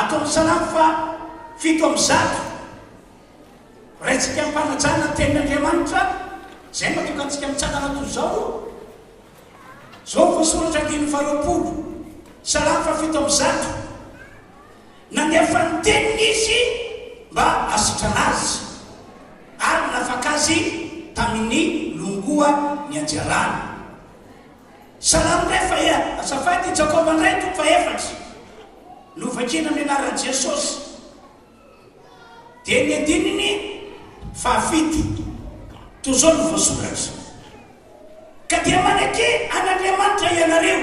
Ato amin'ny Salamo faha 107, raintsika am-panajana ny Tenin'Andriamanitra, izay no mahatonga antsika mitsangana toy izao. Izao no voasoratra andininy faha 20, Salamo faha 107, Nandefa ny teniny Izy mba hasitrana azy, ary nafaka azy tamin'ny longoa nianjerany. Salamo indray fa ea, azafady i Jakoba indray toko fahefatra no vakiana amin'ny anaran'i Jesosy. Dia ny andininy fahafito, toy izao no voasoratra, Ka dia maneke an'Andriamanitra ianareo,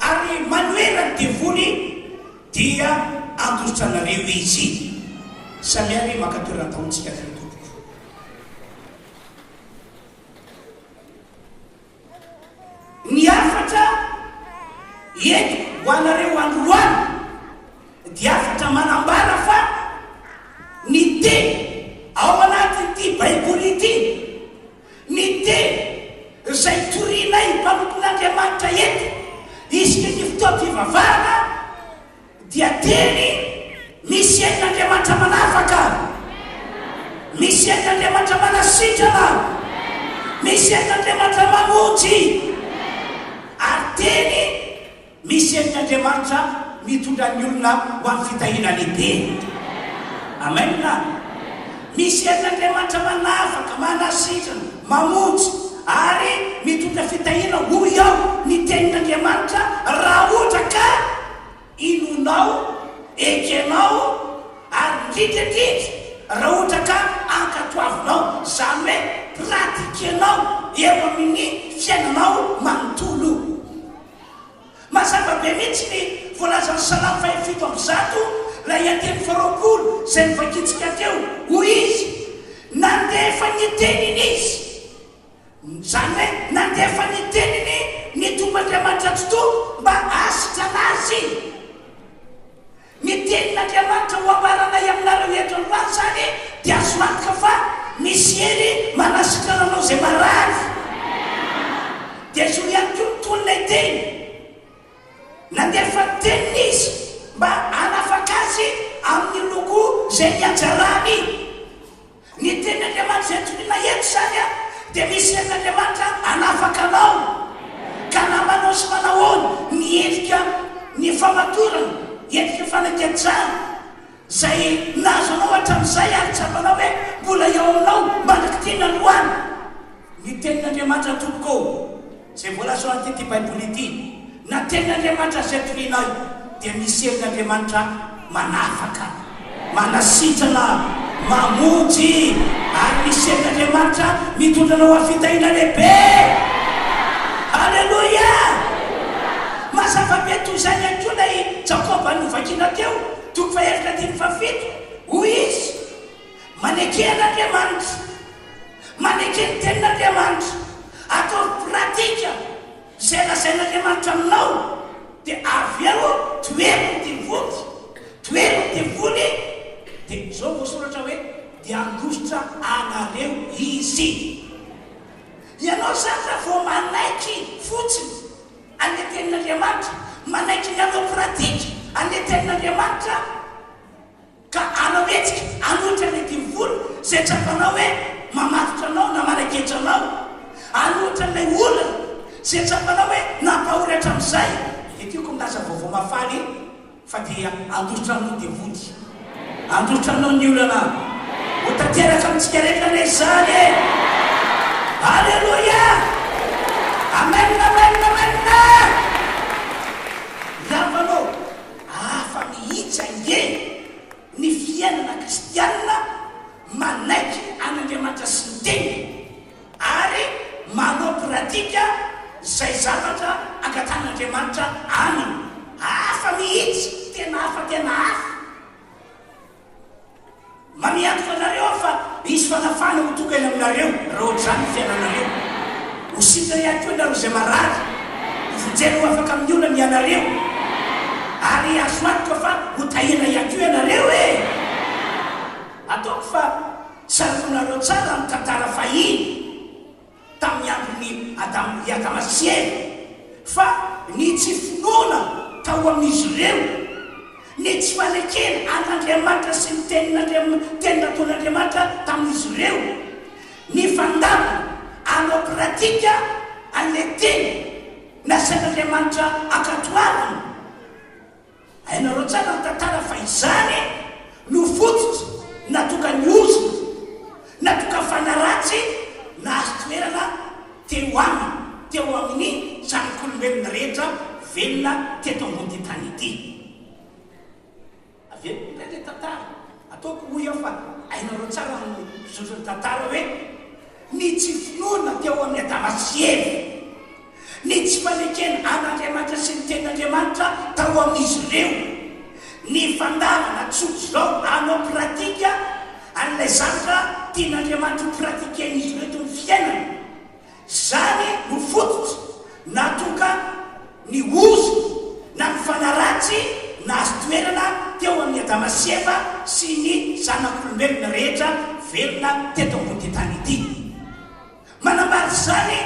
ary manohera ny devoly, dia handositra anareo izy. Samia anie maka toerana daholo tsika ry tompoko. Ny hafatra entiko ho anareo androany dia hafatra manambara fa ny teny ao anatin'ity Baiboly ity, ny teny izay torianay mpanompon'Andriamanitra eto isaky ny fotoam-pivavahana, Dia teny misy ain'Andriamanitra manafaka, misy ain'Andriamanitra manasitrana, misy ain'Andriamanitra mamonjy, ary teny misy ain'Andriamanitra mitondra ny olona ho amin'ny fitahiana lehibe. Amen. Misy ain'Andriamanitra manafaka, manasitrana, mamonjy, ary mitondra fitahiana hoy aho ny tenin'Andriamanitra raha ohatra ka Inoanao, ekenao, ary indrindra indrindra raha ohatra ka ankatoavinao, izany hoe pratiquer-nao eo amin'ny fiainanao manontolo. Mazava be mihitsy ny voalazan'ny Salamo faha 107, ilay andininy faha-20 izay novakintsika teo, hoy izy, Nandefa ny teniny izy. Izany hoe nandefa ny teniny ny Tompo Andriamanitra Tsitoha mba hahasitrana azy. Ny tenin'Andriamanitra ho ambaranay aminareo eto androany izany dia azo antoka fa misy hery manasitrana anao izay marary. Dia izao ihany koa ny tohin'ilay teny. Nandefa ny teniny izy mba hanafaka azy amin'ny loko izay nianjarany. Ny tenin'Andriamanitra izay toriana eto izany dia misy herin'Andriamanitra hanafaka anao ka na manao sy manahoana ny endrika ny famatorana, endrika fanagejana izay nahazo anao hatramin'izay ary tsapanao hoe mbola eo aminao mandrak'ity nandroany. Ny tenin'Andriamanitra tompoko ô, izay voalaza ao anatin'ity baiboly ity, na tenin'Andriamanitra izay torianao dia misy herin'Andriamanitra manafaka, manasitrana, mamonjy, ary misy herin'Andriamanitra mitondra anao ho fitahiana lehibe. Aleloia! Mazava be toy izany ihany koa ilay Jakoba novakiana teo, toko fahefatra andininy fahafito, hoy izy, Maneke an'Andriamanitra. Maneke ny tenin'Andriamanitra, ataovy pratika izay lazain'Andriamanitra aminao, dia avy eo tohero ny devoly, tohero ny devoly, dia izao voasoratra hoe, dia handositra anareo izy. Ianao izany raha vao manaiky fotsiny an'ilay tenin'Andriamanitra, manaiky ny hanao pratika an'ilay tenin'Andriamanitra, Ka hanao hetsika hanohitra ny devoly izay tsapanao hoe mamatotra anao na managetra anao, hanohitra an'ilay olana izay tsapanao hoe nampahory hatramin'izay, dia tiako milaza vaovao mahafaly fa dia handositra anao ny devoly, handositra anao ny olana. Ho tanteraka amintsika rehetra anie izany e! Aleloia! Amen, amen, amen! Ry havana ô! Hafa mihitsy ange ny fiainana kristianina manaiky an'Andriamanitra sy ny Teniny ary manao pratika izay zavatra angatahan'Andriamanitra aminy. Hafa mihitsy, tena hafa tena hafa. Mamiantoka anareo aho fa hisy fanafahana ho tonga eny aminareo raha ohatr'izany ny fiainanareo. Ho sitrana ihany koa ianareo izay marary. Ho vonjena ho afaka amin'ny olana ianareo. Ary azo antoka fa ho tahiana ihany koa ianareo e! Ataoko fa tsaroanareo tsara ny tantara fahiny. tamin'ny andron'i Adama, i Adama sy Eva, fa ny tsy finoana tao amin'izy ireo, Ny tsy fanekena an'Andriamanitra sy ny tenin'Andriam teny nataon'Andriamanitra tamin'izy ireo. Ny fandavana hanao pratika an'ilay teny nasain'Andriamanitra ankatoavina. Hainareo tsara ny tantara fa izany no fototra natoka ny ozona, natoka fanahy ratsy nahazo toerana teo aminy, teo amin'ny zanak'olombelona rehetra velona teto ambon'ity tany ity. Averiko indray ilay tantara. Ataoko hoy aho fa hainareo tsara ny fizotry ny tantara hoe ny tsy finoana teo amin'i Adama sy Eva, ny tsy fanekena an'Andriamanitra sy ny tenin'Andriamanitra tao amin'izy ireo, ny fandavana tsotr'izao hanao pratika an'ilay zavatra tian'Andriamanitra ho pratiquen'izy ireo eto amin'ny fiainana. Izany no fototra nahatonga ny ozona na ny fanahy ratsy nahazo toerana teo amin'i Adama sy Eva sy ny zanak'olombelona rehetra velona teto ambony tany ity. Manambara izany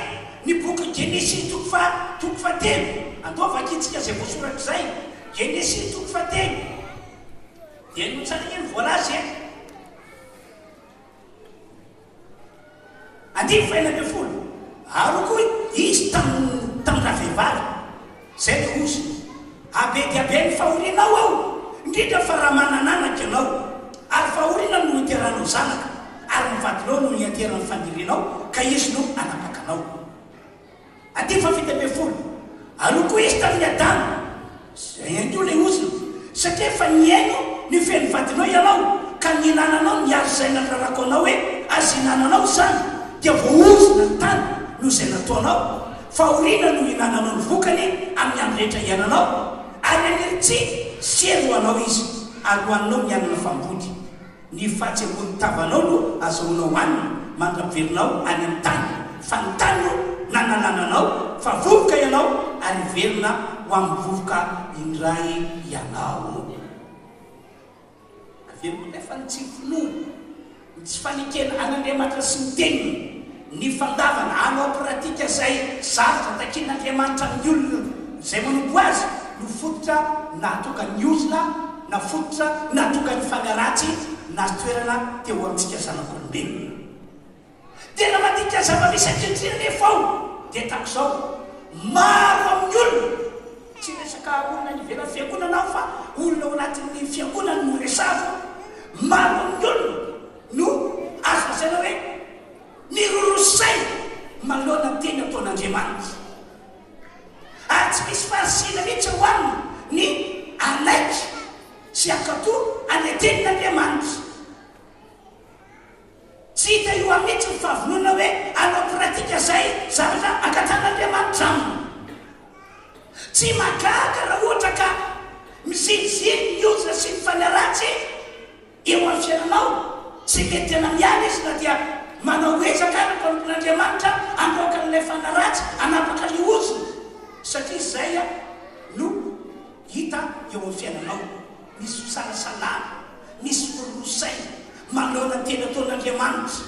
ny boky Genesisy toko faha toko fahatelo. Andao vakintsika izay voasoratra izay. Genesisy toko fahatelo. Dia henoy tsara ange ny voalaza e. Andininy faha-16, Ary hoy koa izy tamin' tamin-dravehivavy, Izay ilay ozona, Habe dia be ny fahorianao aho, indrindra fa raha manan'anaka ianao, ary fahoriana no hiteranao zanaka, ary ny vadinao no hianteran'ny fanirianao, ka izy no hanapaka anao. Andininy faha-17, Ary hoy koa izy tamin'i Adama, Izay ihany koa ilay ozona, satria efa nihaino ny feon'ny vadinao ianao, ka nihinananao ny hazo izay nandrarako anao hoe, Aza ihinananao izany, dia voaozona ny tany noho izay nataonao, fahoriana no hihinananao ny vokany amin'ny andro rehetra iainanao, ary haniry tsihy sy hery ho anao izy, ary hohaninao ny anana famboly. Ny fatsy ambony tavanao no azahoanao hanina mandra-piverinao any amin'ny tany, fa ny tany no nanalana anao, fa vovoka ianao ary hiverina ho amin'ny vovoka indray ianao. Averiko nefa ny tsy finoana, ny tsy fanekena an'Andriamanitra sy ny teniny, ny fandavana hanao pratika izay zavatra takian'Andriamanitra amin'ny olona izay manompo Azy no fototra nahatonga ny ozona na fototra nahatonga ny fanahy ratsy nahazo toerana teo amintsika zanak'olombelona. Tena mandinika zava-misy ankehitriny anefa aho dia tahaka izao, maro amin'ny olona, tsy resaka olona any ivelan'ny fiangonana aho fa olona ao anatin'ny fiangonana no resahako, maro amin'ny olona no azo lazaina hoe miroro saina manoloana ny teny ataon'Andriamanitra. Ary tsy misy faharisihina mihitsy eo aminy ny hanaiky sy hankatò an'ilay tenin'Andriamanitra. Tsy hita eo aminy mihitsy ny fahavononana hoe hanao pratika izay zavatra angatahan'Andriamanitra aminy. Tsy mahagaga raha ohatra ka mizirizily ny ozona sy ny fanahy ratsy Eo amin'ny fiainanao, tsy mety tena miala izy na dia manao ezaka ary ny mpanompon'Andriamanitra handroaka an'ilay fanahy ratsy, hanapaka ny ozona, satria izay no hita eo amin'ny fiainanao. Misy fisalasalana, misy fororosaina manoloana ny teny ataon'Andriamanitra.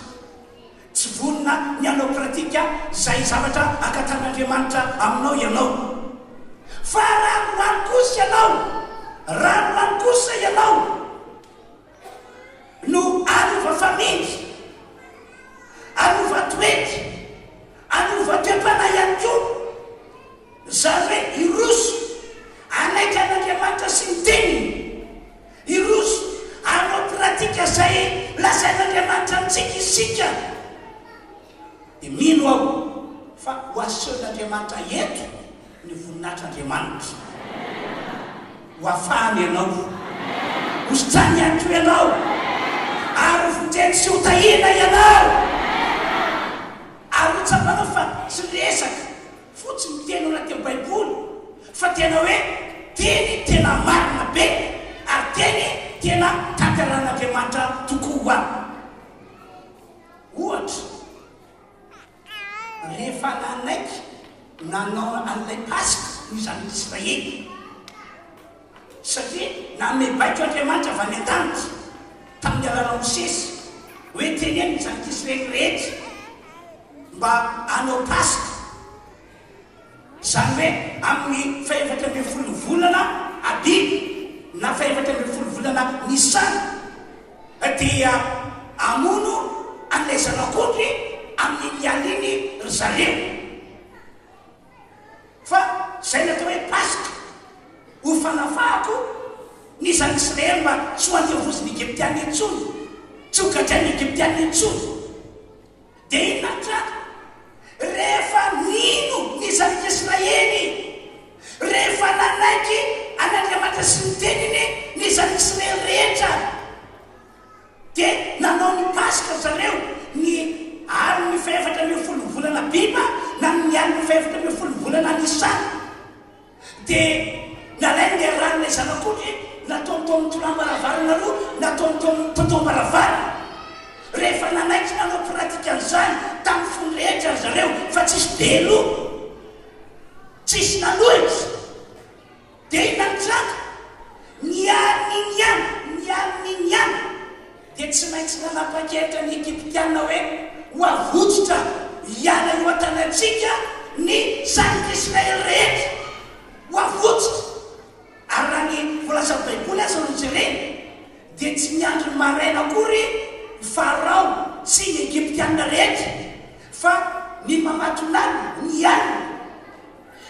Tsy vonona ny hanao pratika izay zavatra angatahan'Andriamanitra aminao ianao. Fa raha roany kosa ianao, raha roany kosa ianao no hanova famindra, hanova toetra, hanova toe-panahy ihany koa, izany hoe hiroso hanaiky an'Andriamanitra sy ny Teniny, Hiroso hanao pratika izay lazain'Andriamanitra amintsika isika, dia mino aho fa ho asehon'Andriamanitra eto ny voninahitr'Andriamanitra. Ho afahany ianao. Ho sitrany ihany koa ianao. Ary ho vonjeny sy ho tahiana ianao. Ary ho tsapanao fa tsy resaka fotsiny ny teny ao anatin'ny Baiboly fa tena hoe teny tena marina be ary teny tena tanterahan'Andriamanitra tokoa. Ohatra, rehefa nanaiky nanao an'ilay Paska ny zanak'Israely, satria nanome baiko Andriamanitra avy any an-danitra tamin'ny alalan'i Mosesy hoe teneno ny zanak'Israely rehetra mba hanao Paska, izany hoe amin'ny fahefatra ambin'ny folon'ny volana Abiba. na faha-14 volana Nisana dia hamono an'ilay zanak'ondry amin'iny alina iny ry zareo. Fa izay no atao hoe Paska, ho fanafahako ny zanak'Israely mba tsy ho andevozin'ny Egyptiana intsony, tsy ho gadrain'ny Egyptiana intsony. Dia inona ny tranga? Rehefa nino ny zanak'Israely, rehefa nanaiky an'Andriamanitra sy ny teniny ny zanak'Israely rehetra, Dia nanao ny Paska ry zareo ny alin'ny fahefatra ambin'ny folon'ny volana Abiba na ny alin'ny fahefatra ambin'ny folon'ny volana Nisana. Dia nalainy ilay ran'ilay zanak'ondry, nataony tao amin'ny tolam-baravarana aloha, nataony tao amin'ny totoam-baravarana. Rehefa nanaiky nanao pratika an'izany tamin'ny fony rehetra ry zareo fa tsisy be loha, tsisy nanohitra. Dia inona no tranga? Ny alin'iny ihany, ny alin'iny ihany, dia tsy maintsy nanapa-kevitra ny Egyptiana hoe ho avotsitra hiala eo an-tanantsika ny zanak'Israely rehetra. Ho avotsitra. Ary raha ny voalazan'ny Baiboly aza no jerena, dia tsy miandry ny maraina akory i Farao sy ny Egyptiana rehetra, fa ny mamatonalina, ny alina,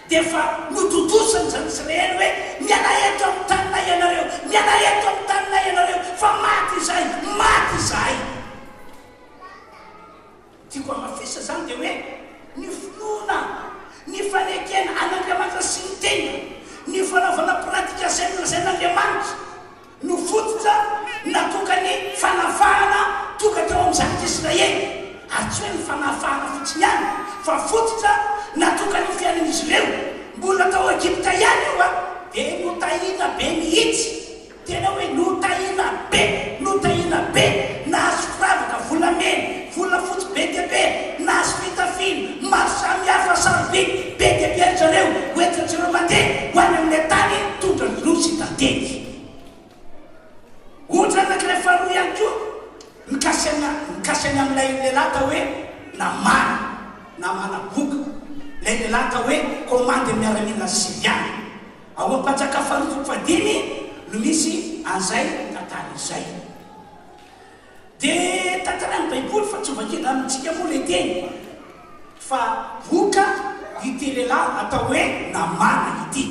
Dia efa notontosan'ny zanak'Israely hoe, Mialà eto amin'ny taninay ianareo, mialà eto amin'ny taninay ianareo, fa maty izahay, maty izahay. Tiako hamafisina izany dia hoe, ny finoana, ny fanekena an'Andriamanitra sy ny teniny, ny fanaovana pratika izay nolazain'Andriamanitra, no fototra natokan'ny fanafahana tonga teo amin'ny zanak'Israely, ary tsy hoe ny fanafahana fotsiny ihany, fa fototra natokan'ny fiainan'izy ireo. Mbola tao Egypta ihany io an, dia notahina be mihitsy, tena hoe notahina be, notahina be, nahazo firavaka volamena, volafotsy be dia be, nahazo fitafiana maro samihafa sarobidy be dia be ry zareo, hoentin-dry zareo mandeha ho any amin'ilay tany tondra ronono sy tantely. Ohatra anankiray faharoa ihany koa mikasika ny mikasika ny amin'ilay lehilahy atao hoe Namana, Namana boka, ilay lehilahy atao hoe komandy miaramila Syriana. Ao amin'ny Mpanjaka faharoa toko fahadimy no misy an'izay tantara izay. Dia tantarain'ny Baiboly fa tsy hovakiana amintsika moa ilay teny fa boka ity lehilahy atao hoe Namàna ity.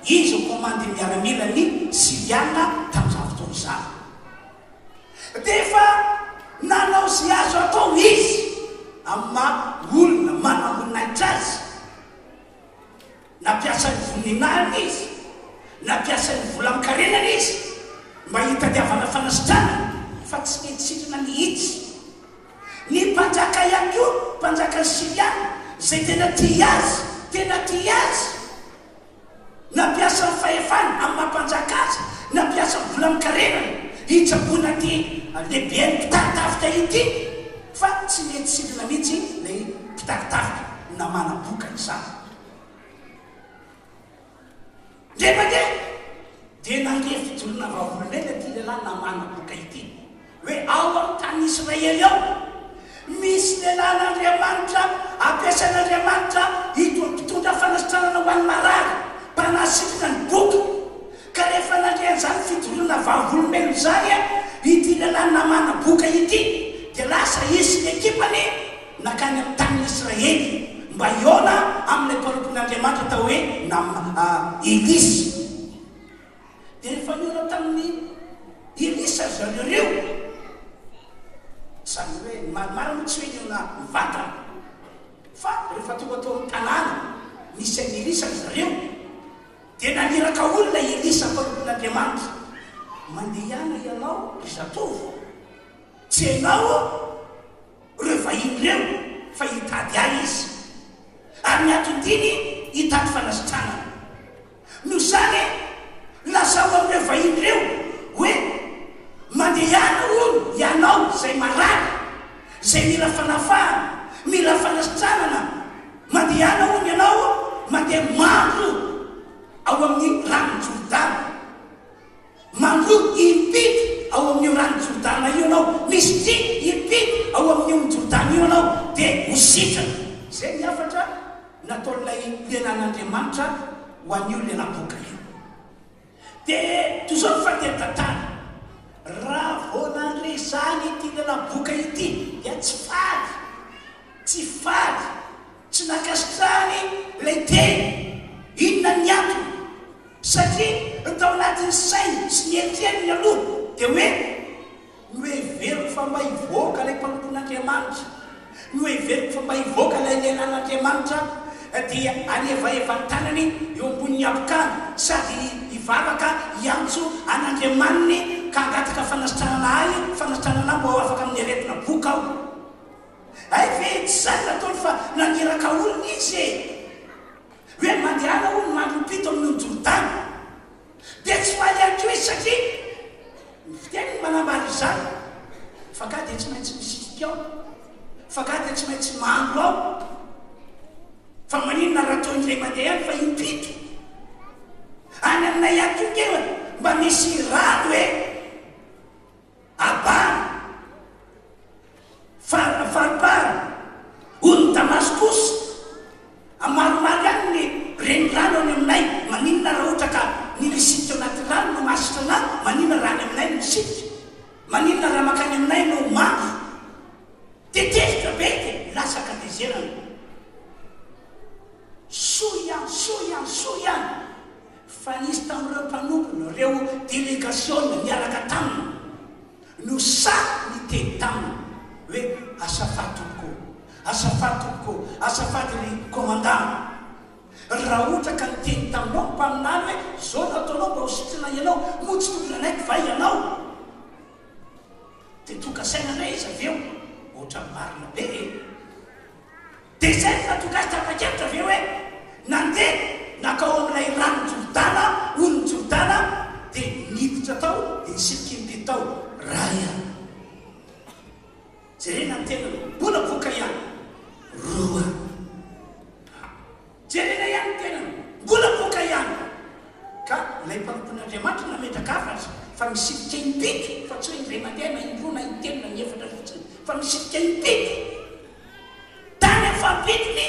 Izy no komandy miaramilan'ny Syriana tamin'izany fotoana izany. Dia efa nanao izay azo atao izy amin'ny maha olona manamboninahitra azy. Nampiasa ny voninahiny izy, nampiasa ny vola amin-karenany izy mba hitadiavana fanasitranana, fa tsy nety sitrana mihitsy. Ny mpanjaka ihany koa, mpanjakan'ny Syriana, izay tena tia azy, tena tia azy, nampiasa ny fahefany amin'ny maha mpanjaka azy, nampiasa ny vola amin-karenany hitsaboana ity lehiben'ny mpitari-tafika ity, fa tsy nety sitrana mihitsy ilay mpitari-tafika namana-boka izany. Indray mandeha dia nandre fijoroana vavolombelona ity lehilahy namana boka ity, hoe ao amin'ny tanin'i Israely ao, misy lehilahin'Andriamanitra ampiasain'Andriamanitra hitondra fanasitranana ho an'ny marary, mpanasitrana ny boka. Ka rehefa nandre an'izany fijoroana vavolombelona izany ity lehilahy namana boka ity, dia lasa izy sy ny ekipany nankany amin'ny tanin'i Israely mba hihaona amin'ilay mpanompon'Andriamanitra atao hoe Elisa. Dia rehefa nihaona tamin'i Elisa ry zareo ireo, izany hoe ny marimarina moa tsy hoe nihaona mivantana, fa rehefa tonga tao amin'ny tanàna nisy an'i Elisa ry zareo, Dia naniraka olona i Elisa mpanompon'Andriamanitra, Mandehana ianao, ry zatovo, tsy ianao ireo vahiny ireo, fa hitady ahy izy. Ary ny anton-diany hitady fanasitranana. Noho izany, lazao amin'ireo vahiny ireo hoe, Mandehana, hono, ianao izay marary, izay mila fanafahana, mila fanasitranana, Mandehana hono ianao mandeha mandro ao amin'ny ranon'i Jordana. Mandroa impito ao amin'io ranon'i Jordana io ianao, misy tsia impito ao amin'io ony Jordana io ianao, dia ho sitrana. Izay ny hafatra nataon'ilay lehilahin'Andriamanitra ho an'io lehilahy boka io. Dia toy izao. Izao ny fandehan'ny tantara, Raha vao nandre izany ity lehilahy boka ity dia tsy faly, tsy faly, tsy nankasitrahany ilay teny. Inona ny antony? Satria ny tao anatin'ny sainy sy ny eritreriny aloha dia hoe, Noheveriko fa mba hivoaka ilay mpanompon'Andriamanitra, noheveriko fa mba hivoaka ilay lehilahin'Andriamanitra dia hanevaheva ny tanany eo ambonin'ny habokany sady hivavaka hiantso an'Andriamaniny ka hangataka fanasitranana ahy, fanasitranana ahy mba ho afaka amin'ny aretina boka aho. Hay ve tsy izany nataony fa naniraka olona izy e! Hoe mandehana hono mandro impito amin'ny ony Jordana. Dia tsy faly ihany koa izy satria ny fiteniny manambara izany fa nga dia tsy maintsy misisika ao, fa nga dia tsy maintsy mandro ao, fa maninona raha atao indray mandeha ihany fa impito? Any aminay ihany koa nge mba misy rano e! Abana, Far, Farpar, ony Damaskosy, a maromaro ihany ny renirano any aminay, maninona raha ohatra ka ny misitrika ao anaty rano no mahasitrana ahy, maninona raha any aminay no misitrika, maninona raha mankany aminay no mandro, dia tezitra be dia lasa an-katezerana. Soa ihany, soa ihany, soa ihany fa nisy tamin'ireo mpanompony, ireo delegasiona niaraka taminy no sahy niteny taminy hoe, Azafady tompoko ô, azafady tompoko ô, azafady ry commandant, raha ohatra ka niteny taminao ny mpaminany hoe izao no ataonao mba ho sitrana ianao, moa tsy tokony hanaiky va ianao? Dia tonga saina indray izy avy eo, ohatran'ny marina be e! Dia izay no nahatonga azy tapa-kevitra avy eo hoe nandeha nankao amin'ilay ranon'i Jordana, onin'i Jordana, dia niditra tao, dia nisilikim-py tao. Ray a! Jerena ny tenany, mbola boka ihany. Roa. Jerena ihany ny tenany, mbola boka ihany. Ka ilay mpanompon'Andriamanitra nametraka hafatra fa misilika im-pito, fa tsy hoe indray mandeha na indroa na intelo na inefatra fotsiny, fa misilika im-pito. Tany amin'ny fampitony,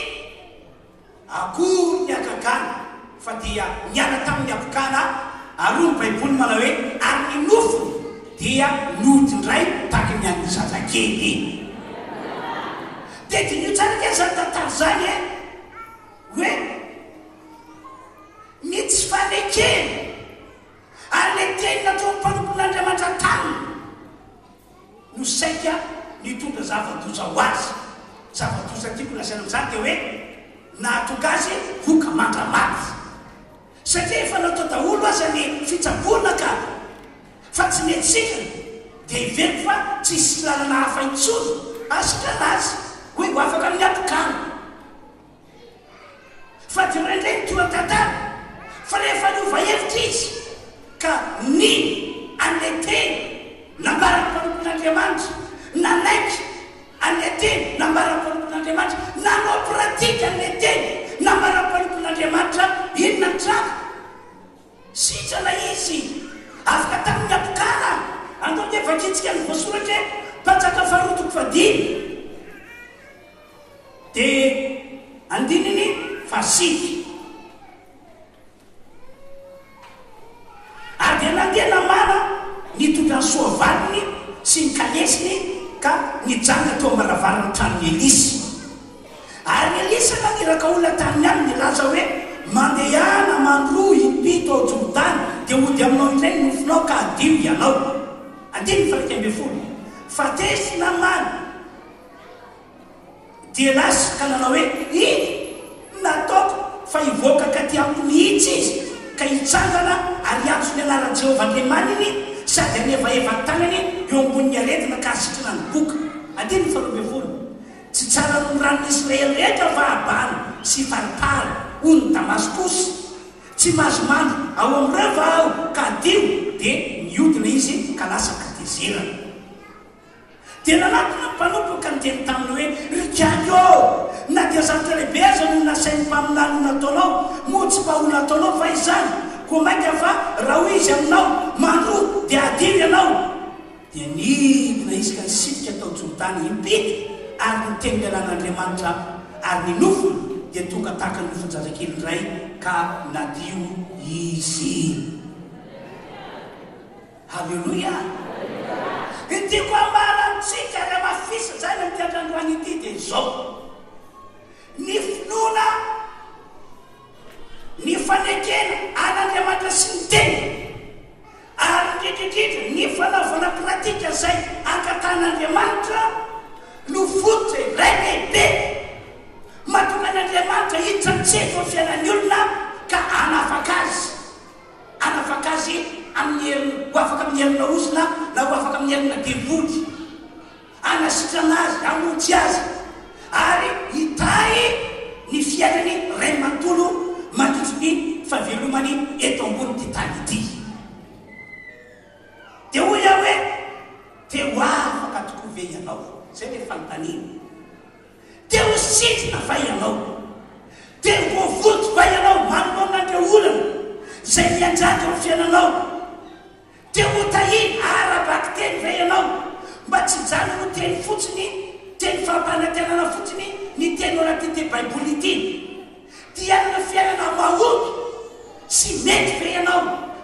akory ny hagagana fa dia niala tamin'ny habokana, ary hoy ny Baiboly manao hoe, ary ny nofony dia nody indray tahaka ny an'ny zazakely. Dia diniho tsara ange izany tantara izany e! Hoe ny tsy fanekena ary ilay teny nataon'ny mpanompon'Andriamanitra taminy, no saika nitondra zava-doza ho azy. Zava-doza tiako lazaina amin'izany dia hoe nahatonga azy boka mandra-maty. Satria efa natao daholo aza ny fitsaboana ka fa tsy mety sitrana dia heveriko fa tsy hisy lalana hafa intsony hahasitrana azy hoe ho afaka amin'ny habokana. Fa dia indraindray ny toran-tantara fa rehefa niova hevitra izy ka nino an'ilay teny nambaran'ny mpanompon'Andriamanitra, nanaiky an'ilay teny nambaran'ny mpanompon'Andriamanitra, nanao pratika an'ilay teny nambaran'ny mpanompon'Andriamanitra, inona ny tranga? Sitrana izy, afaka tamin'ny habokana. Andao dia vakintsika ny voasoratra hoe Mpanjaka faharoa toko fahadimy. Dia andininy fahasivy. Ary dia nandeha Namàna nitondra ny soavaliny sy ny kalesiny ka nijanona teo am-baravaran'ny tranon'i Elisa. Ary Elisa naniraka olona tany aminy nilaza hoe, Mandehana mandroa impito ao Jordana, dia hody aminao indray ny nofonao ka hadio ianao. Andininy faha-11. Fa tezitra Namàna. Dia lasa ka nanao hoe, Iny! Nataoko fa hivoaka hankatỳ amiko mihitsy izy, ka hitsangana ary hiantso ny anaran'i Jehovah Andriamaniny sady hanevaheva ny tanany eo ambonin'ny aretina ka hasitrana ny boka. Andininy faharoa ambin'ny folo. Tsy tsara noho ny ranon'ny Israely rehetra va Abana sy Farpara, ony Damaskosy? Tsy mahazo mandro ao amin'ireo va aho ka hadio? Dia nihodina izy ka lasa an-katezerana. Dia nanatona ny mpanompony ka niteny taminy hoe, Ry kiaky ô! Na dia zavatra lehibe aza no nasain'ny mpaminany ho nataonao, moa tsy mba ho nataonao va izany? Koa mainka fa raha hoy izy aminao, Mandroa, dia hadio ianao. Dia nidina izy ka nisitrika tao Jordana impito, ary niteny ny lalàn'Andriamanitra, ary ny nofony dia tonga tahaka ny nofon-jazakely indray, ka nadio izy. Aleloia! Ny tiako hambara amintsika ary hamafisina izany amin'ity andro androany ity dia izao, Ny finoana, ny fanekena an'Andriamanitra sy ny Teniny, ary indrindra indrindra ny fanaovana pratika izay angatahan'Andriamanitra no fototra iray lehibe mahatonga an'Andriamanitra hiditra an-tsehatra eo amin'ny fiainan'ny olona ka hanafaka azy. Hanafaka azy amin'ny herin'ny, ho afaka amin'ny herina ozona na ho afaka amin'ny herina devoly. Hanasitrana azy, hamonjy azy, ary hitahy ny fiainany iray manontolo mandritry ny fahavelomany eto ambonin'ity tany ity. Dia hoy aho hoe, Te ho afaka tokoa ve ianao? Izay ilay fanontaniana. Te ho sitrana va ianao? Te ho voavonjy va ianao manoloana an'ireo olana izay mianjady eo amin'ny fiainanao? Te ho tahiana ara-bakiteny ve ianao mba tsy hijanona ho teny fotsiny, teny fampanantenana fotsiny ny teny ao anatin'ity Baiboly ity? Te hanana fiainana mahomby sy mety ve ianao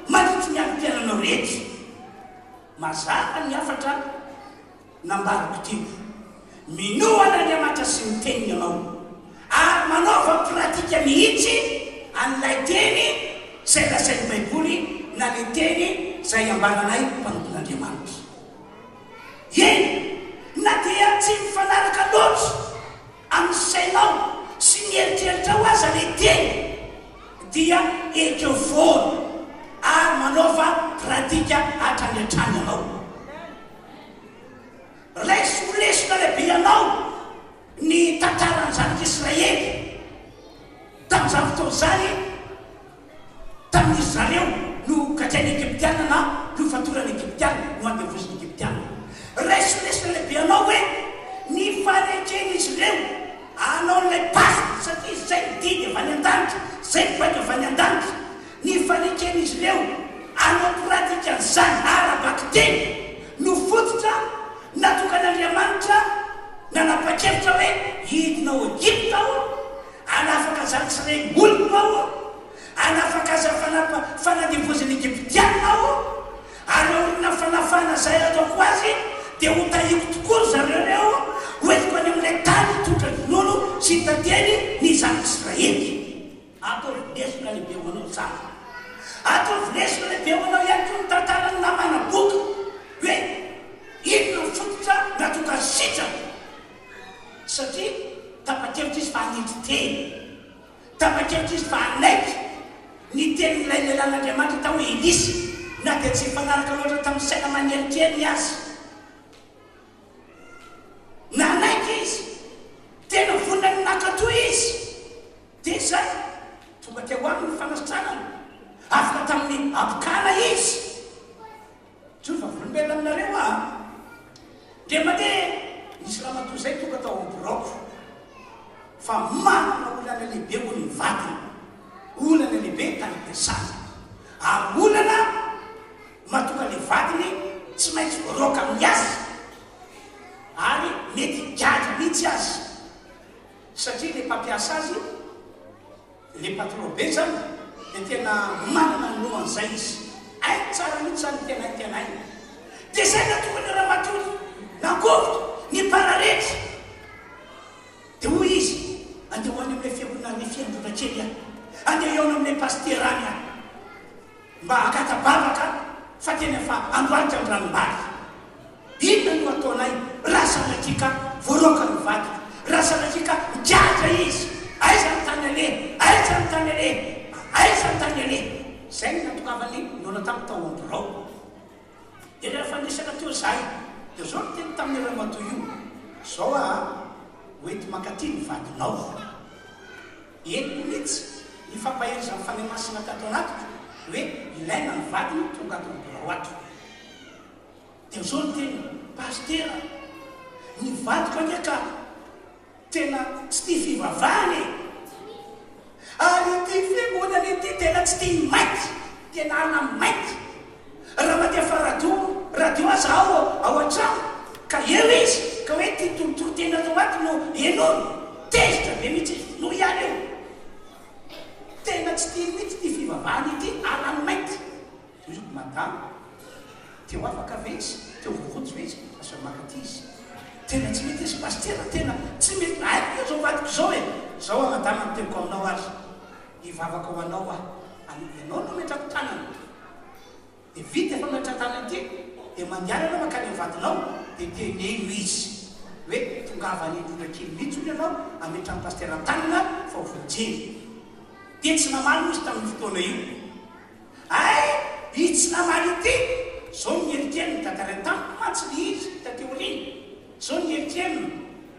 mandritry ny androm-piainanao rehetra? Mazava ny hafatra. Nambarako teo. Minoa an'Andriamanitra sy ny Teniny ianao, ary manaova pratika mihitsy an'ilay Teny izay lazain'ny Baiboly na ilay Teny izay ambaranay mpanompon'Andriamanitra. Eny, na dia tsy mifanaraka loatra amin'ny sainao sy ny eritreritrao aza ilay Teny, dia ekeo foana ary manaova pratika hatrany hatrany ianao. Raiso ho lesona lehibe anao ny tantaran'ny zanak'Israely tamin'izany fotoana izany, tamin'izy zareo nogadrain'ny Egyptiana na nofatoran'ny Egyptiana, noandevozin'ny Egyptiana. Raiso ho lesona lehibe anao hoe ny faneken'izy ireo hanao an'ilay Paska, satria izay ny didy avy any an-danitra, izay ny baiko avy any an-danitra. Ny faneken'izy ireo hanao pratika an'izany ara-bakiteny no fototra natokan'Andriamanitra nanapa-kevitra hoe hidina ao Egypta aho, hanafaka zanak'Israely oloko aho, hanafaka azy amin'ny fanandevozan'ny Egyptiana aho, ary aorian'ny fanafahana izay hataoko azy dia hotahiko tokoa ry zareo ireo, hoentiko any amin'ilay tany mitondra ronono sy tantely ny zanak'Israely. Ataovy lesona lehibe ho anao izany. Ataovy lesona lehibe ho anao ihany koa ny tantaran'ny namana boka hoe inona ny fototra nahatonga azy sitrana satria tapa-kevitra izy fa hanindry teny. Tapa-kevitra izy fa hanaiky ny tenin'ilay lehilahin'Andriamanitra atao hoe Elisa na dia tsy nifanaraka loatra tamin'ny saina maneritreriny aza. Nanaiky izy. Tena vonona ny nankatò izy. Dia izay, tonga teo aminy ny fanasitranana. Afaka tamin'ny habokana izy. Mijoro vavolombelona aminareo aho. Dia mandeha nisy ramatoa izay tonga tao amin'ny biraoko. Fa manana olana lehibe hono ny vadiny. Olana lehibe tany am-piasana. Ary olana mahatonga ilay vadiny tsy maintsy voaroaka amin'ny asa. Ary mety higadra mihitsy aza. Satria le mpampiasa azy, le patron be zany dia tena manana ny lohany zay izy. Hainy tsara mihitsy zany ny tena hainy tena hainy. Dia zay nahatonga ny ramatoa nangovitra, nipararetra. Dia hoy izy, andeha ho any amin'ilay fiangonana ilay fiangonana kely aho. Andeha hihaona amin'ilay pasitera any aho. Mba hangata-bavaka fa tena efa androanitra ny ranombary. Inona no ataonay raha sanatria ka voaroaka ny vadiko? Raha sanatria ka migadra izy? Aiza ny tany aleha? Aiza ny tany aleha? Aiza ny tany aleha? Izay no nahatongavan'i Noana tamiko tao am-birao. Dia rehefa niresaka teo izahay, dia izao no teniny tamin'io ramatoa io, Izao aa, hoenti mankaty ny vadinao. Henoko mihitsy ny fampaherezan'ny Fanahy Masina tato anatiko hoe ilaina ny vadiny tonga ato amin'ny birao ato. Dia izao ny teniny, Pasitera, ny vadiko anie ka tena tsy tia fivavahana e! Ary ity fiangonana ity tena tsy tia ny mainty, tena ala mainty. Raha mandefa radio, radio aza aho ao an-trano ka eo izy ka hoe ity torotoro-teny atao ato no henoiny, tezitra be mihitsy izy, vonoy ihany io. Tena tsy tiany mihitsy ity fivavahana ity, ala mainty. Hoy izy, Madama. Te ho afaka ve izy? Te ho voavonjy ve izy? Asao mankaty izy. Tena tsy mety izy Pasitera, tena tsy mety, haiko ve izao vadiko izao e! Izao aho madama ny teniko aminao ary hivavaka ho anao aho, any ianao no ametrako tanana. Dia vita efa mametra-tanana ity dia mandehana ianao mankany amin'ny vadinao dia teneno izy hoe tongava any Androndra kely mihitsy hono ianao ametran'i Pasitera tanana fa ho voajeny. Dia tsy namaly moa izy tamin'io fotoana io. Hay izy tsy namaly ity, zao ny eritreriny, tantarainy tamiko mantsy le izy taty aoriana, zao ny eritreriny,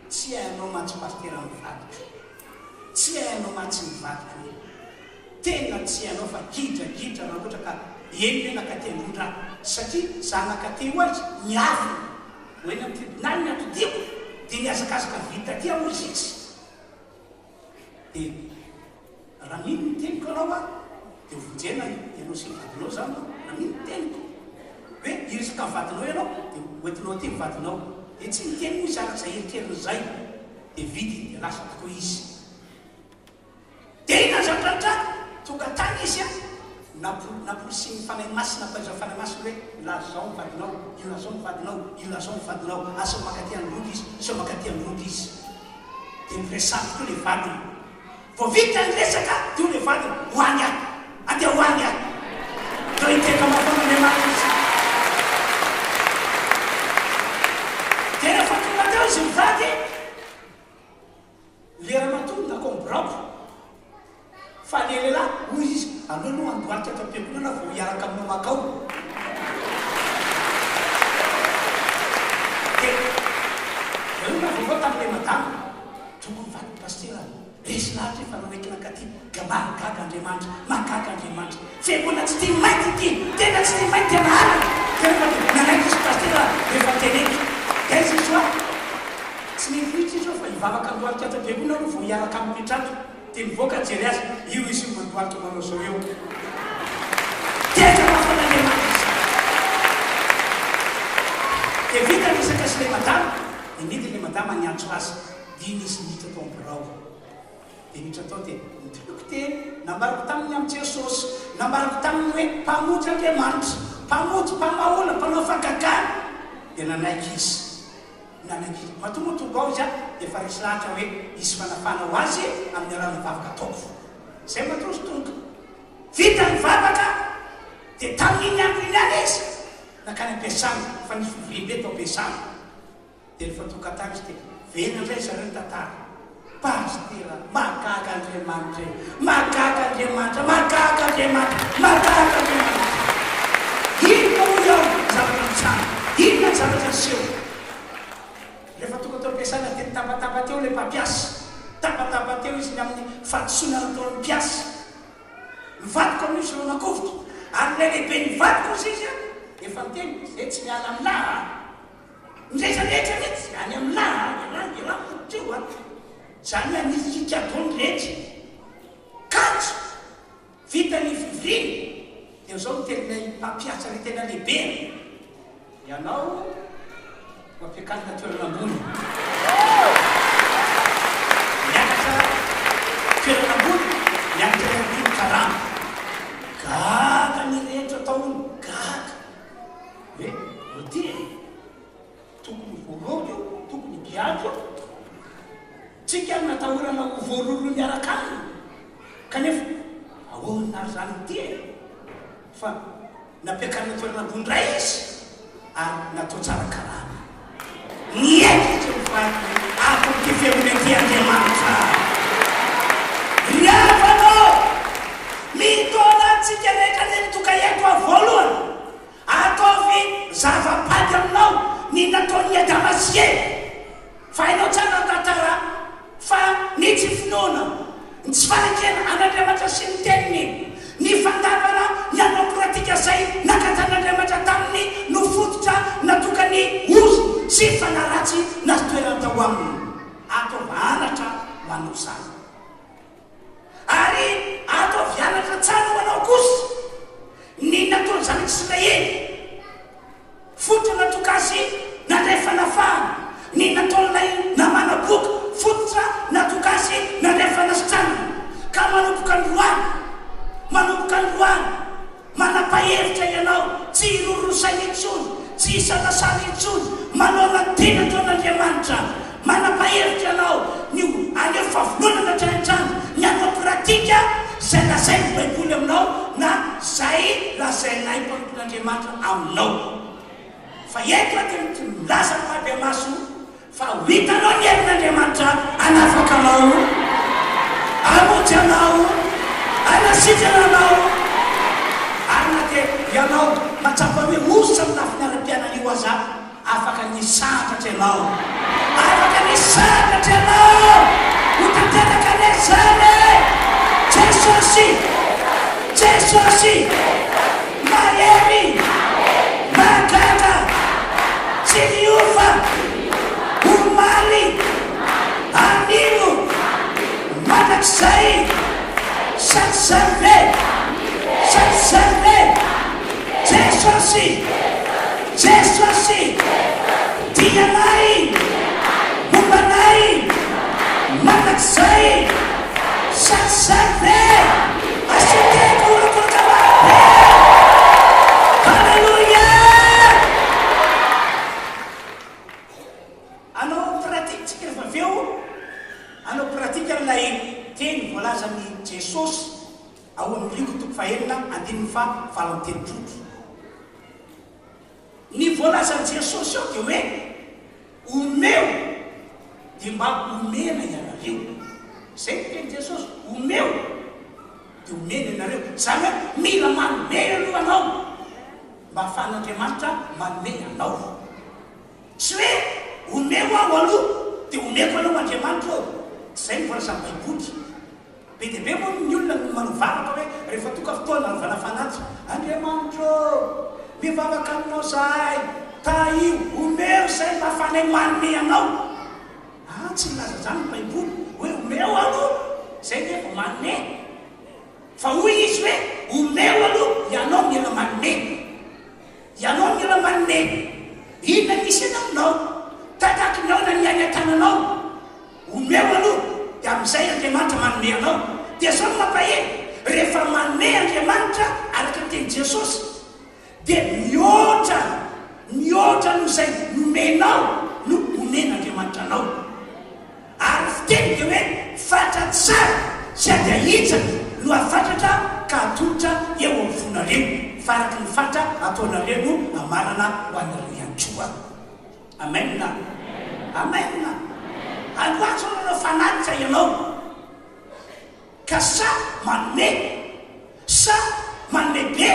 tsy hainao mantsy Pasitera ny vadiko, tsy hainao mantsy ny vadiko e, tena tsy hainao fa gidragidra raha ohatra ka eny ve nakaty Androndra aho, satria za nakaty io aza niafina ho eny amin'ny tribonaly ny atodiako dia nihazakazaka vita aty aho hozy izy. Dia raha mino ny teniko ianao an, dia ho vonjena ianao sy ny vadinao izany an, raha mino ny teniko. Hoe hiresaka amin'ny vadinao ianao, dia ho entinao aty ny vadinao. Dia tsy niteny moa izy araka izay eritreriny izay. Dia vita iny, dia lasa tokoa izy. Dia inona ny zavatra nitranga? Tonga tany izy an, Namporisihin'ny Fanahy Masina, ampaizan'ny Fanahy Masina hoe, Lazao ny vadinao, ilazao ny vadinao, ilazao ny vadinao, asao mankaty an-drondro izy, asao mankaty an-drondro izy. Dia niresahany tokoa ilay vadiny. Vao vita ny resaka, dia hoy ilay vadiny, Ho any aho, andeha ho any aho. Dia nitehaka mafy an'Andriamanitra izy. Dia rehefa tonga teo izy mivady, Le ramatoa no nakao ny biraoko fa le lehilahy hoy izy aleo aloha handohalika ato am-piangonana vao hiaraka aminao makao. Dia velona vaovao tamin'ilay madama, tonga ny vadin'i pasitera, resy lahatra efa nanaiky nankaty, ga mahagaga Andriamanitra, mahagaga Andriamanitra, fiangonana tsy tia mainty ity, tena tsy tia mainty tena halany, dia rehefa nanaiky izy pasitera rehefa teneniko, dia aiza izy hoa? Tsy nety mihitsy izy io fa hivavaka handohalika ato am-piangonana aloha vao hiaraka aminy mitraka. Dia mivoaka hijery azy, io izy io mandohalika manao izao eo. Tena mahafan'Andriamanitra izy. Dia vita ny resaka sy ilay madama, dia nidina ilay madama niantso azy. Dia iny izy niditra tao am-birao. Dia niditra tao dia nitoloko teny, nambarako taminy ny amin'i Jesosy, nambarako taminy hoe Mpamonjy Andriamanitra, Mpamonjy, Mpamahoana, Mpanao fahagagana. Dia nanaiky izy. Nanaiky. Matoa moa tonga ao izy dia efa resy lahatra hoe hisy fanafahana ho azy amin'ny alalan'ny vavaka ataoko. Izay matoa izy tonga. Vita ny vavaka dia tamin'iny andro iny ihany izy nankany am-piasana fa nisy fivoriambe tao am-piasana. Dia rehefa tonga tany izy dia velona indray zareo nitantara. Pasitera, mahagaga Andriamanitra e! Mahagaga Andriamanitra, mahagaga Andriamanitra, mahagaga Andriamanitra! Inona hoy aho ny zavatra nitranga? Inona ny zavatra niseho? Rehefa tonga teo am-piasana dia nitabataba teo ilay mpampiasa. Nitabataba teo izy ny amin'ny fahadisoana nataon'ny mpiasa. Ny vadiko amin'io izy no nakovitra. Ary ilay lehiben'ny vadiko hozy izy efa niteny, izay tsy miala aminà a! Ny rehetra rehetra mihitsy any aminà a, ialahy ialahy fototra io a! Izany hoe hanisika daholo ny rehetra. Kanjo vita ny fivoriana dia izao no teninay mpampiasa ilay tena lehibe a! Ianao ho ampiakarina toerana ambony. Miakatra toerana ambony, miakatra ihany koa ny karama. Gaga ny rehetra tao hono, gaga. Hoe roty e! Tokony ho voaroaka io, tokony higiaka io. Tsika no natahorana ho voaroroa miaraka aminy. Kanefa ahoana ary izany ity e? Fa nampiakarina toerana ambony indray izy ary natao tsara karama. Niaiky izy mivady hoe ato amin'ity fiangonana ity Andriamanitra. Ry havana ô! Mitaona antsika rehetra anie ny tonga eto aho voalohany. Ataovy zava-pady aminao ny nataon'i Adama sy Eva. Fa hainao tsara ny tantara fa ny tsy finoana, ny tsy fanekena an'Andriamanitra sy ny Teniny, ny fandavana ny hanao pratika izay nankatan'Andriamanitra taminy no fototra natokany ozona sy fanahy ratsy nazo toerana tao aminy. Ataovy anatra ho anao izany. Ary ataovy anatra tsara ho anao kosa ny nataon'ny zanak'Israely, fototra natoka azy nandray fanafahana, ny nataon'ilay namana boka, fototra natoka azy nandray fanasitranana. Ka manomboka androany, manomboka androany, manapa-hevitra ianao tsy hiroroa saina intsony. Tsy hisalasala intsony manoloana ny tena ataon'Andriamanitra. Manapa-hevitra ianao ny ho haneho fahavononana hatrany hatrany, ny hanao pratika izay lazain'ny Baiboly aminao na izay lazainay mpanompon'Andriamanitra aminao. Fa eto aho dia milaza ampahibemaso Fa ho hitanao ny herin'Andriamanitra hanafaka anao, hamonjy anao, hanasitrana anao. Ary na dia ianao mahatsapa hoe osa amin'ny lafiny ara-piainana io aza, afaka ny hisandratra ianao. Afaka ny hisandratra ianao! Ho tanteraka anie izany e! Jesosy! Jesosy! Mahery! Mahagaga! Tsy miova! Omaly! Anio! Mandrakizay! Sa tsy izany ve? Sa tsy izany ve? Jesosy! Jesosy! Tia anay! Momba anay! Mandrakizay! Sa tsy izany ve? Asio teny horakoraka mafy be! Haleloia! Hanao pratique tsika rehefa avy eo, hanao pratique an'ilay teny voalazan'i Jesosy ao amin'ny Lioka toko fahenina andininy faha 38. Ny voalazan'i Jesosy ao dia hoe, Omeo dia mba homena ianareo. Izay no tenin'i Jesosy, omeo dia homena ianareo. Izany hoe mila manome aloha ianao mba hahafahan'Andriamanitra manome anao. Tsy hoe omeo aho aloha dia omeko anao Andriamanitra ô. Tsy izay no voalazan'ny Baiboly. Be dia be moa ny olona no manao vavaka hoe rehefa tonga fotoana hanaovana fanatitra, Andriamanitra ô, mivavaka aminao izahay, tahio, omeo izay mba ahafahanay manome anao. Ah, tsy milaza izany ny Baiboly hoe omeo aloha izay ve vao manome. Fa hoy izy hoe omeo aloha ianao mila manome. Ianao mila manome. Inona ny misy aminao? Takaky ny aona ny ainy an-tananao? Omeo aloha dia amin'izay Andriamanitra manome anao. Dia izao no mampahery, rehefa manome Andriamanitra araka ny tenin'i Jesosy dia mihoatra mihoatra noho izay nomenao no omen'Andriamanitra anao. Ary ny fiteny dia hoe fatra tsara sy ady ahitsaka no afatratra ka atolotra eo amin'ny fonareo, fa araka ny fatra ataonareo no amarana ho anareo ihany koa. Amen! Amen! Androany zao nanao fanatitra ianao ka sa manome sa manome be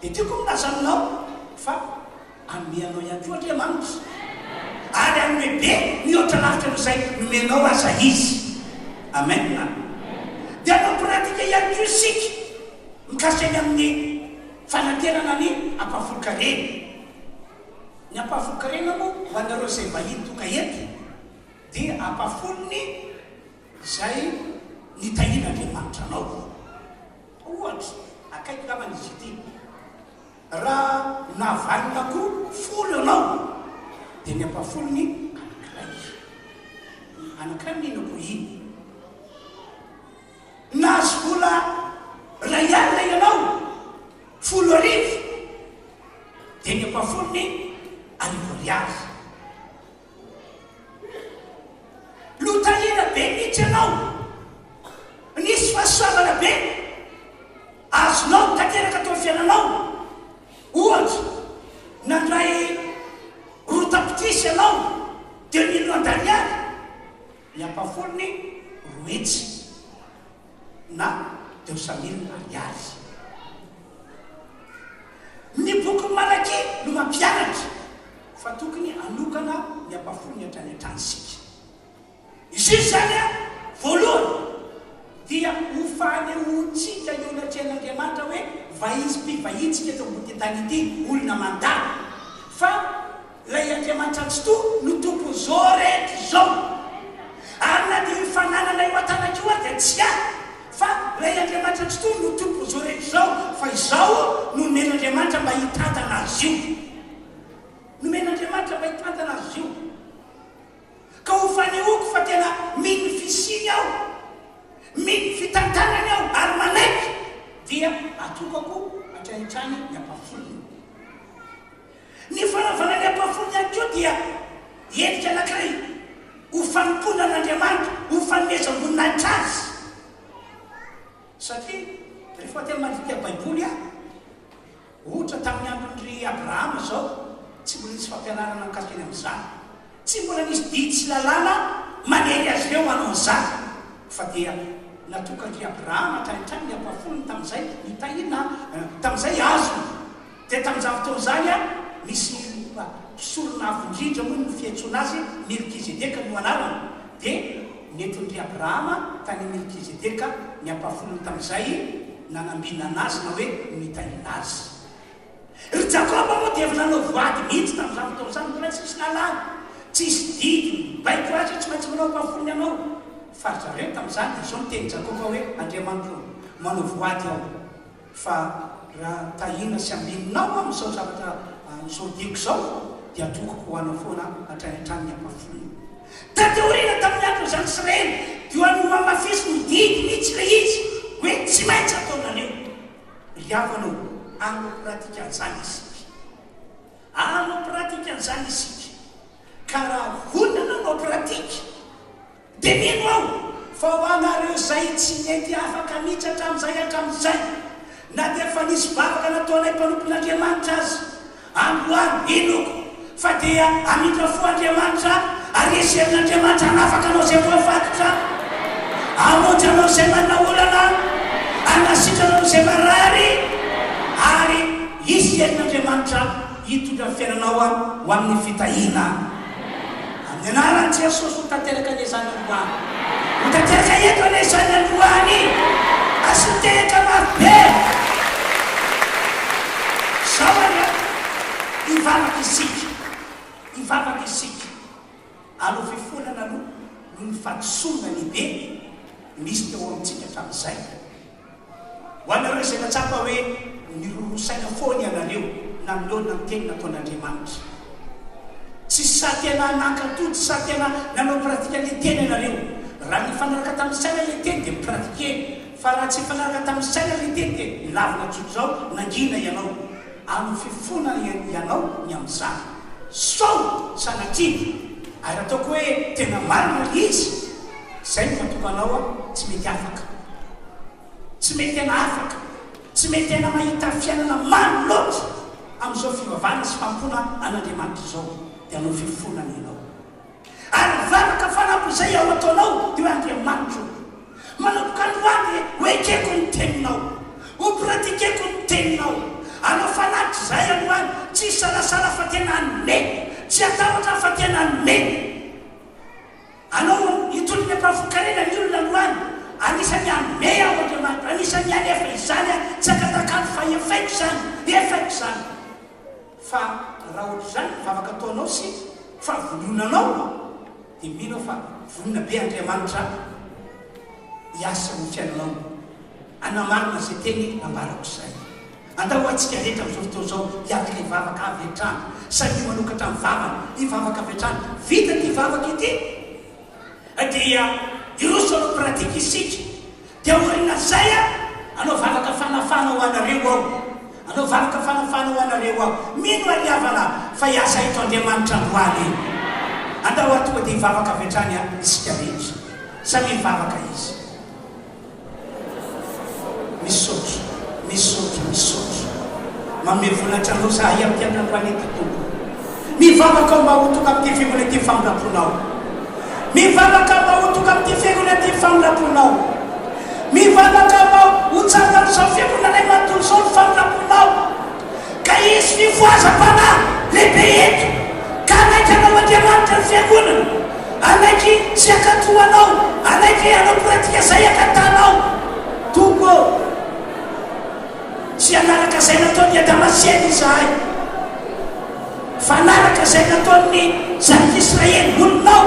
dia tiako milaza aminao fa hanome anao ihany koa Andriamanitra ary hanome be mihoatra lavitra noho izay nomenao aza Izy. Amen! Dia hanao pratika ihany koa isika mikasika ny amin'ny fanaterana ny ampahafolon-karena. Ny ampahafolon-karena moa ho anareo izay vahiny tonga eto dia ampahafolony izay nitahian'Andriamanitra anao. Ohatra, akaiky angambany izy ity, raha nahavanona akoho folo ianao dia ny ampahafolony anankiray. Anankiray no iny akoho iny. Nahazo vola iray alina ianao, 10,000, dia ny ampahafolony arivo ariary. Notahina be mihitsy ianao, nisy fahasoavana be azonao tanteraka teo amin'ny fiainanao. Ohatra, nandray roa tapitrisa ianao, deux millions d'ariary, Ny ampahafolony 200 na 200 000 ariary. Ny bokin'i Malakia no mampianatra fa tokony hanokana ny ampahafolony hatrany hatrany isika. Izy io izany voalohany dia ho fanehoantsika eo anatrehan'Andriamanitra hoe vahiny mpivahiny eto ambony tany ity, olona mandalo, fa Ilay Andriamanitra Tsitoha no tompon'izao rehetra izao. Ary na dia io fananana io an-tanako io ary dia tsy ahy, fa ilay Andriamanitra Tsitoha no tompon'izao rehetra izao, fa izaho no nomen'Andriamanitra mba hitantana azy io. Nomen'Andriamanitra mba hitantana azy io. Ka ho fanehoako fa tena mino ny fisiany aho, mino ny fitantanany aho ary manaiky, dia atokako hatrany hatrany ny ampahafolony. Ny dia endrika anankiray ho fanompoana an'Andriamanitra, ho fanomezam-boninahitra Azy. Satria rehefa tena mandika Baiboly aho, ohatra tamin'ny andron-dry Abrahama izao, tsy mbola nisy fampianarana mikasika ny amin'izany. Tsy mbola nisy didy sy lalàna manery azy ireo hanao an'izany. Fa dia natokan-dry Abrahama hatrany hatrany ny ampahafolony tamin'izay nitahiana, tamin'izay azony. Dia tamin'izany fotoana izany, nisy mpisorona avo indrindra moa no fiantsoana azy, Melkizedeka no anarany. Dia nentin-dry Abrahama tany Melkizedeka ny ampahafolony tamin'izay nanambinana azy na hoe nitahiana azy. Ry Jakoba moa dia efa nanao voady mihitsy tamin'izany fotoana izany, mbola tsy nisy lalàna, tsy nisy didy mibaiko azy hoe tsy maintsy manao ampahafolony ianao. Fa ry zareo tamin'izany dia izao no tenin'i Jakoba hoe, Andriamanitro ô, manao voady aho, fa raha tahiana sy ambininao amin'izao zavatra izao diako izao, dia atokiko ho anao foana hatrany hatrany ny ampahafolony. Taty aoriana tamin'ny andron'ny zanak'Israely dia nohamafisiny ny didy mihitsy ilay izy hoe tsy maintsy ataonareo. Ry havana ô, hanao pratika an'izany isika. Hanao pratika an'izany isika. Ka raha vonona hanao pratika, dia mino aho fa ho anareo izay tsy nety afaka mihitsy hatramin'izay hatramin'izay, na dia efa nisy vavaka nataonay mpanompon'Andriamanitra aza, Androany, inoako fa dia hamindra fo Andriamanitra ary hisy herin'Andriamanitra hanafaka anao izay voafatotra, hamonjy anao izay manana olana, hanasitrana anao izay marary, ary hisy herin'Andriamanitra hitondra ny fiainanao ho amin'ny fitahiana. Amin'ny anaran'i Jesosy ho tanteraka anie izany androany. Ho tanteraka eto anie izany androany. Asio tehaka mafy be. Izao ary an, hivavaka isika. Hivavaka isika. Aleo fifonana aloha noho ny fahadisoana lehibe nisy teo amintsika hatramin'izay. Ho anareo izay nahatsapa hoe niroroa saina foana ianareo nanoloana ny teny nataon'Andriamanitra. Tsy sahy tena nankatò, tsy sahy tena nanao pratique ilay teny ianareo. Raha nifanaraka tamin'ny saina ilay teny dia mi-pratiquer, fa raha tsy nifanaraka tamin'ny saina ilay teny dia nilavina tsotr'izao, nangina ianao. Amin'ny fifonana ianao ny amin'izany. Sao sanatria ary ataoko hoe tena marina ilay izy, izay no mahatonga anao tsy mety afaka. Tsy mety tena afaka, tsy mety tena mahita fiainana mamy loatra amin'izao fivavahana sy fanompoana an'Andriamanitra izao, dia hanao fifonana ianao. Ary ny vavaka fanampin'izay ao ataonao dia hoe Andriamanitro ô, manomboka androany dia ho ekeko ny teninao, ho pratiqueko ny teninao, hanao fanatitra izahay androany, tsy hisalasala fa tena hanome, tsy hatahotra fa tena hanome. Anao hitondra ny ampahafolon-karena ny olona androany, anisan'ny hanome aho Andriamanitra, anisan'ny hanefa izany aho, tsy ankatakalo fa efaiko izany, efaiko izany. Fa raha ohatr'izany ny vavaka ataonao sy fahavononanao dia mino aho fa vonona be Andriamanitra hiasa amin'ny fiainanao, hanamarina izay teny nambarako izay. Andao ho antsika rehetra amin'izao fotoana izao hiatrika hivavaka avy hatrany. Samia manokatra ny vavany hivavaka avy hatrany. Vita ity vavaka ity dia hiroso hanao pratique isika. Dia aorian'izay hanao vavaka fanafahana ho anareo aho. Hanao vavaka fanafahana ho anareo aho. Mino aho ry havana fa hiasa eto Andriamanitra androany. Andao ary tonga dia hivavaka avy hatrany isika rehetra. Samia mivavaka izy. Misaotra, misaotra, misaotra. Manome voninahitra Anao izahay amin'ity andro androany ity, Tompo. Mivavaka aho mba ho tonga amin'ity fiangonana ity ny famindram-ponao. Mivavaka aho mba ho tonga amin'ity fiangonana ity ny famindram-ponao. Mivavaka aho mba ho tsapan'izao fiangonanay manontolo izao ny famindram-ponao. Ka hisy fifohazam-panahy lehibe eto, ka hanaiky hanao Andriamanitra ny Fiangonana, hanaiky tsy hankatò Anao, hanaiky hanao pratika izay ankatanao. Tompo ô, tsy hanaraka izay nataon'i Adama sy Eva izahay, fa hanaraka izay nataon'ny zanak'Israely, olonao,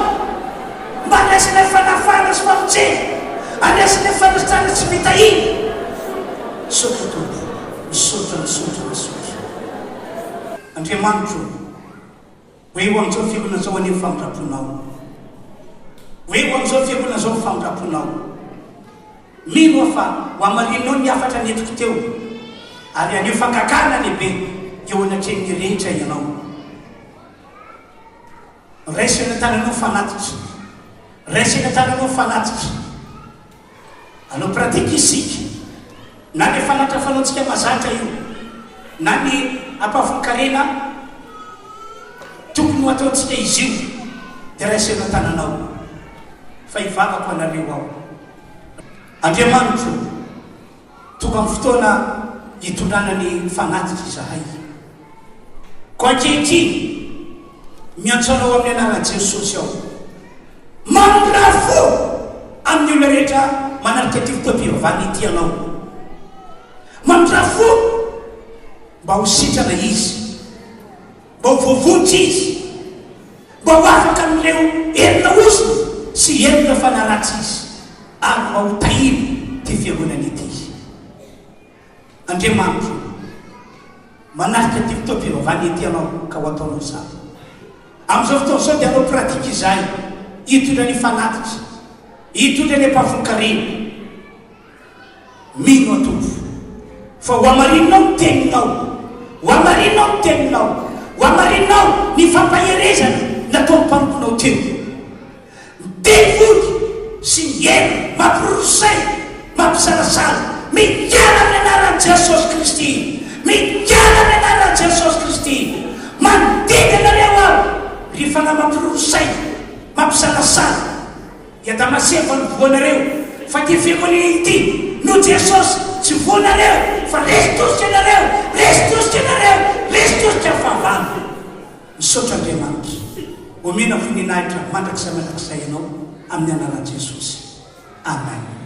mba handraisanay fanafahana sy famonjena, handraisanay fanasitranana sy fitahiana. Misaotra Tompo. Misaotra, misaotra, misaotra. Andriamanitro ô, ho eo amin'izao fiangonana izao anie ny famindram-ponao. Ho eo amin'izao fiangonana izao ny famindram-ponao. Mino aho fa ho hamarininao ny hafatra nentiko teo, ary haneho fankakàna lehibe eo anatrehan'ny rehetra Ianao. Raiso eny an-tananao fanatitra. Raiso eny an-tananao fanatitra. Hanao pratique isika. Na ny fanatitra fanaontsika mahazatra io, na ny ampahafolon-karena tokony ho ataontsika izy io, dia raiso eny an-tananao. Fa hivavaka ho anareo aho. Andriamanitro ô, tonga amin'ny fotoana hitondrana ny fanatitra izahay. Koa ankehitriny, miantso Anao amin'ny anaran'i Jesosy aho. Mamindrà fo amin'ny olona rehetra manatrika ity fotoam-pivavahana ity Ianao. Mamindrà fo mba ho sitrana izy, mba ho voavonjy izy, mba ho afaka amin'ireo herina ozona sy herina fanahy ratsy izy, ary mba ho tahiana ity fiangonana ity. Andriamanitro ô, manatrika ity fotoam-pivavahana ity Ianao ka ho ataonao izany. Amin'izao fotoana izao dia hanao pratique izahay, hitondra ny fanatitra, hitondra ny ampahafolon-karena. Mino aho Tompo fa ho hamarininao ny teninao, ho hamarininao ny teninao, ho hamarininao ny fampaherezana nataon'ny mpanomponao teo. Ny devoly sy ny helo mampiroro saina, mampisalasala, miala amin'ny anaran'i Jesosy Kristy, miala amin'ny anaran'i Jesosy Kristy. Mandidy anareo aho, ry fanahy mampiroro saina, mampisalasala, i Adama sy Eva no voanareo, fa ity fiangonana ity no Jesosy tsy voanareo, fa resy tosika ianareo, resy tosika ianareo, resy tosika ny fahavalo. Misaotra Andriamanitra. Omena voninahitra mandrakizay mandrakizay Ianao amin'ny anaran'i Jesosy. Amen.